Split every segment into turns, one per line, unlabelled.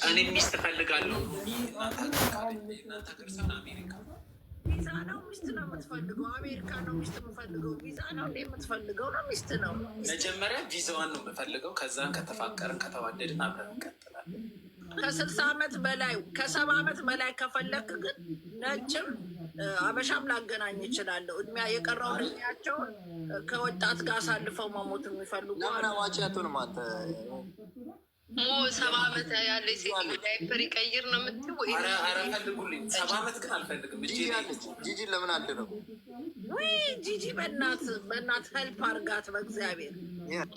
እኔ ሚስት እፈልጋለሁ። እናንተ ሀገር ሳይሆን አሜሪካ።
ቪዛ ነው ሚስት ነው የምትፈልገው? አሜሪካ ነው ሚስት የምፈልገው። ቪዛ ነው እንደ የምትፈልገው ነው ሚስት ነው?
መጀመሪያ ቪዛዋን ነው የምፈልገው። ከዛን ከተፋቀርን ከተዋደድን አብረን እንቀጥላለን።
ከ60 ዓመት በላይ፣ ከ70 ዓመት በላይ ከፈለክ ግን ነጭም አበሻም ላገናኝ ይችላለሁ። እድሜያ የቀረውን እድሜያቸውን ከወጣት ጋር አሳልፈው መሞት የሚፈልጉ
ለምን
አሉ።
አማቺ አትሆንም አንተ?
ሞ 70 ዓመት ያለ ሴት ዳይፐር ይቀይር ነው የምትይው ወይ?
ኧረ ኧረ ፈልጉልኝ። 70 ዓመት ግን አልፈልግም። እጄ
ጂጂ አለች። ጂጂን ለምን አልድረው?
ውይ ጂጂ፣ በእናት በእናት help አርጋት በእግዚአብሔር።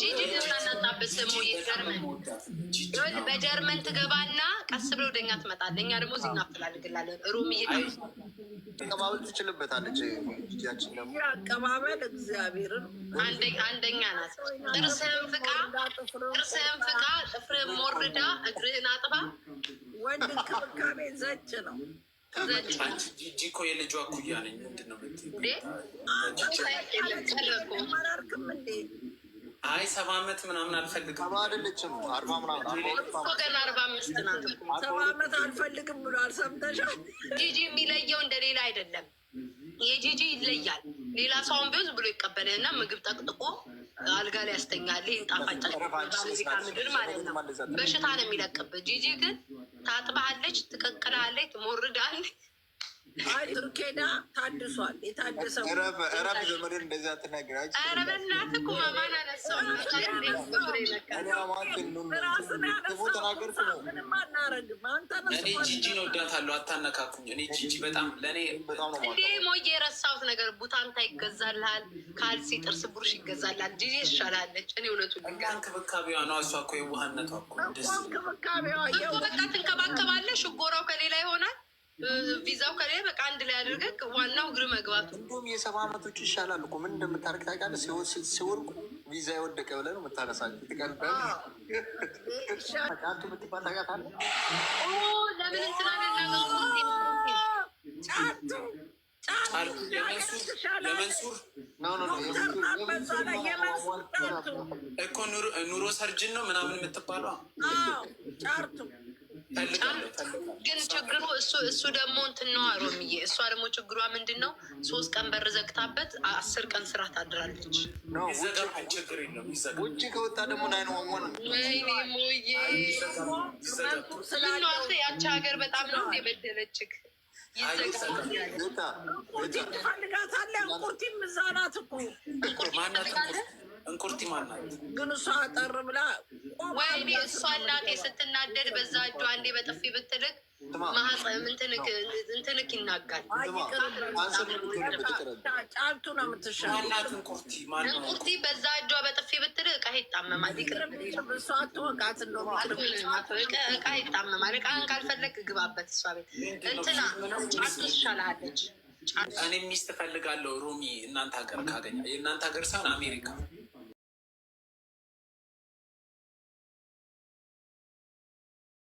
ጂጂ እናናጣበት ስሙ ጀርመን ይኸውልህ፣ በጀርመን ትገባና ቀስ ብሎ ወደኛ ትመጣለህ። እኛ ደግሞ እዚህ እናፈላልግላለን። ሩም እየ
አቀባበል ትችልበታለች። ጂጂያችን ደግሞ
ይህ አቀባበል እግዚአብሔርን
አንደኛ ናት። ጥርስህን ፍቃ፣ ጥርስህን ፍቃ፣ ጥፍርህን ሞርዳ፣ እግርህን አጥባ።
ወንድ እንክብካቤ ዘጭ ነው።
ዘጭ።
አንቺ ጂጂ እኮ የልጇ እኩያ ነኝ። ምንድን ነው የምትይው?
እንዴ የለም፣ ቀረብኩ።
አላርክም እንዴ?
አይ፣ 70 ዓመት ምናምን አልፈልግም።
70 አይደለችም፣ 40 ምናምን፣ 42።
እኮ ገና 45 ናት እኮ።
70 ዓመት አልፈልግም ብሏል። ሰምተሻል?
ጂጂ የሚለየው እንደሌላ አይደለም። የጂጂ ይለያል። ሌላ ሰውን ቢሆን ብሎ ይቀበልህና ምግብ ጠቅጥቆ አልጋ ላይ ያስተኛል። ይህን ጣፋጭ በአሜሪካ ምድር ማለት ነው። በሽታ ነው የሚለቅብህ። ጂጂ ግን ታጥባለች፣ ትቀቅላለች፣ ትሞርዳለች።
አይ ቱርኬዳ ታድሷል። የታደሰው
እረፍ እረፍ፣ ዘመዴን እንደዚህ አትናገር።
ኧረ በእናትህ እኮ ማማን አነሳው።
እኔ አማች
ራስን
ክፉ ተናገርኩ ነው።
ምንም አናረግም። አንተ
እኔ ጂጂን ወዳታለሁ። አታነካኩኝ። እኔ ጂጂ በጣም ለእኔ
በጣም ነው።
እንዴ ሞዬ፣ የረሳሁት ነገር ቡታንታ ይገዛልሃል፣ ካልሲ፣ ጥርስ ብሩሽ ይገዛልሃል። ጂጂ ይሻላለች። እኔ እውነቱን
እና
ልንገርህ
እንክብካቤዋ ነው። እሷ እኮ የዋህነቷ እኮ ደስ
እንክብካቤዋ
እኮ በቃ ትንከባከባለህ። ሽጎራው ከሌላ ይሆናል፣ ቪዛው ከሌላ፣ በቃ አንድ ላይ አድርገህ ዋናው እግር መግባቱ።
እንዲሁም የ70 ዓመቶች ይሻላል እኮ። ምን እንደምታደርግ ታውቃለህ? ሲወርቁ ቪዛ የወደቀ ብለህ ነው የምታነሳቸው። ትቀልዳለህ። ጫልቱ የምትባል ታውቃታለህ?
ለምን እንትና
ጫቱ።
ጫልቱ የመንሱር
No, no, no።
የመንሱር ጫልቱ።
እኮ neurosurgeon ነው ምናምን የምትባለው።
ጫርቱ።
ፈልጋለሁ ፈልጋለሁ።
ግን ችግሩ እሱ ደግሞ እንትን ነው ሮምዬ። እሷ ደግሞ ችግሯ ምንድን ነው? 3 ቀን በር ዘግታበት 10 ቀን ስራ ታድራለች።
ይዘጋ፣ ችግር የለውም ይዘጋ።
ውጭ ከወጣ ደግሞ 911።
ወይኔ ሞዬ፣ ምነው አንተ ያቺ ሀገር በጣም ነው እንደ የበደለችክ? ይዘጋ።
እንቁርቲ ትፈልጋታለህ? እንቁርቲም እዛ ናት እኮ።
ማናት እንቁርቲ? ማናት?
ግን እሷ አጠር ብላ
ወይኔ እሷ እናቴ ስትናደድ በዛ እጇ አንዴ በጥፊ ብትልክ ማህፀን እንትንክ ይናጋል።
ጫልቱ ነው የምትሻለው።
ማናት እንቁርቲ? ማነው?
እንቁርቲ በዛ እጇ በጥፊ ብትልክ እቃ ይጣመማል። ይቅር።
እሷ አትወቃት እንደውም።
እቃ ይጣመማል። እቃን ካልፈለግ ግባበት እሷ ቤት። እንትና ጫልቱ ትሻልሃለች።
እኔ ሚስት እፈልጋለሁ። ሮሚ፣ እናንተ ሀገር ካገኘ፣ የእናንተ ሀገር ሳይሆን አሜሪካ።